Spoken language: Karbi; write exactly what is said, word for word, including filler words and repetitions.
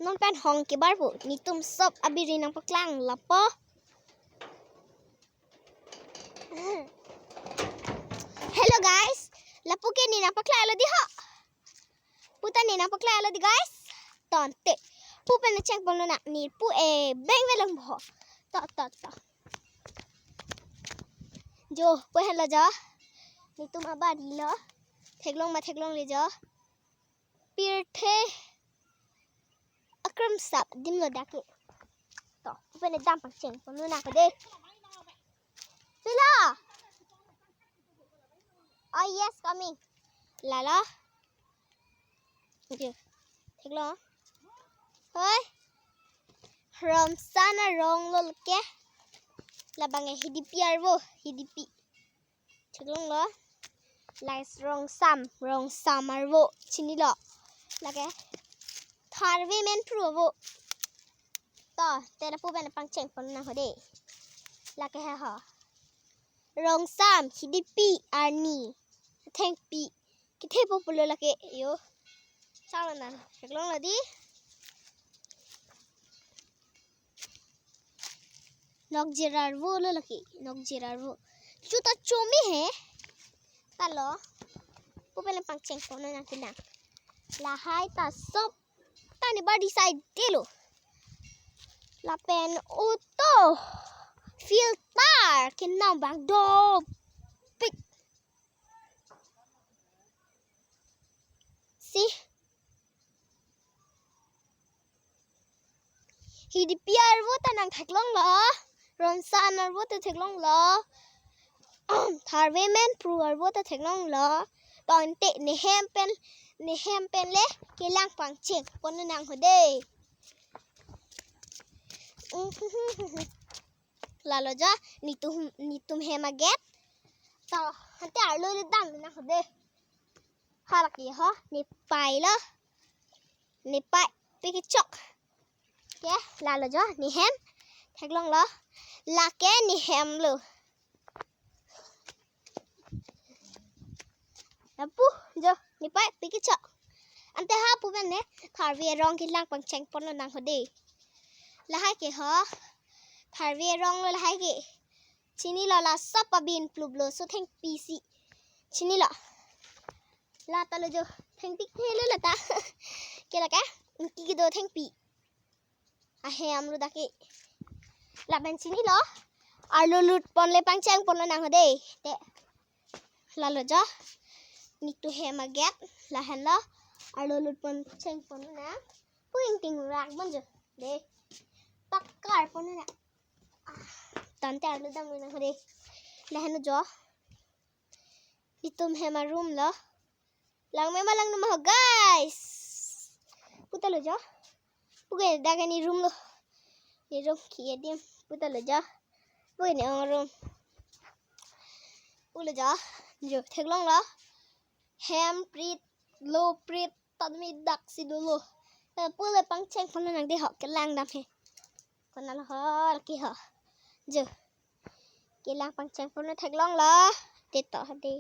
Non pen hong kebar pu. Netum sop abiri nangpaklang lapu. Hello guys. Lapu ke ne nangpaklanglo dei ho. Pu ta ne nangpaklanglo dei guys. Tangte pu pen chengponlonang, ne pu e beng velong ho. To to to. Jo, pu henlo jo. Netum abirilo. Theklong ma theklongle jo. Pirthe akram sap dimlo dak ke. To, pu pen dam pangchengponlonang ho dei. Pilo. Oh yes, coming. Lalo. Oke. Theklong. Hoi. Romsan aronglo ke. Labang e Hidipi arvo, Hidipi. Theklonglo. Lais Rongsam, Rongsam arvo. Chinilo. Lake Tharve Menpru arvo. To, te lapu pen pangchengponlonang ho dei. Lake he ho. Rongsam, Hidipi arni. Thengpi. Kethe po pulo lake yo. Chalonang. Theklonglo dei. Nokjir arvolo lake. Nokjir arvo. Chuta chomi he. Talo. Pu pen pangchengponlonang kelang. Lahai ta sop ta ne bari side lo. Lapen auto filter kenam bang dopik. Si. Hidipi arvo ta nangtheklonglo. Romsan arvo ta theklonglo. Tharve Menpru arvo ta theklonglo. Tangte ne hem pen, ne hem pen le kelang pangchengponlonang ho dei. Lalo jo, netum, netum hem a-gate. To, ante arlo le damnang ho dei. Halake ho, ne pailo. Ne pai, pi kechok. Ke, lalo jo, ne hem. Theklonglo. Lake ne hemlo. Lapu, jo, ne pai, pi kechok. Ante ha pu pen ne, Tharve arong kelang pangchengponlonang ho dei. Lahai ke ho. Tharve aronglo lahai ke. Chinilo la sop abin plublo so thengpi si. Chinilo. La talo jo. Thengpi thelo la ta. Ke lake. Ke kedo thengpi. Ahem lo dak ke. Lapen chinilo. Arlo lutpon le pangchengponlonang ho dei. Te. Lalo jo. Netum hem a-gate. Lahenlo. Arlo lutpon chengponlonang. Pu ingting rak bon jo. Dei. Pakarponlonang. Ah, tangte arlo damlonang ho dei. Lahenlo jo. Netum hem a-room lo. Langme ma langno ma ho, guys. Pu talo jo. Pu ke dak ke ne room lo. Ne room ke adim. Pu talo jo. Pu ke ne ong room. Pulo jo. Jo, theklonglo. Hem prit, lo prit, tame dak si dolo. Eh, pu le pangchengponlonang dei ho, kelang dam he. Konat lo ho, lake ho. Jo. Kelang pangchengponlo, theklonglo. Te to ho dei.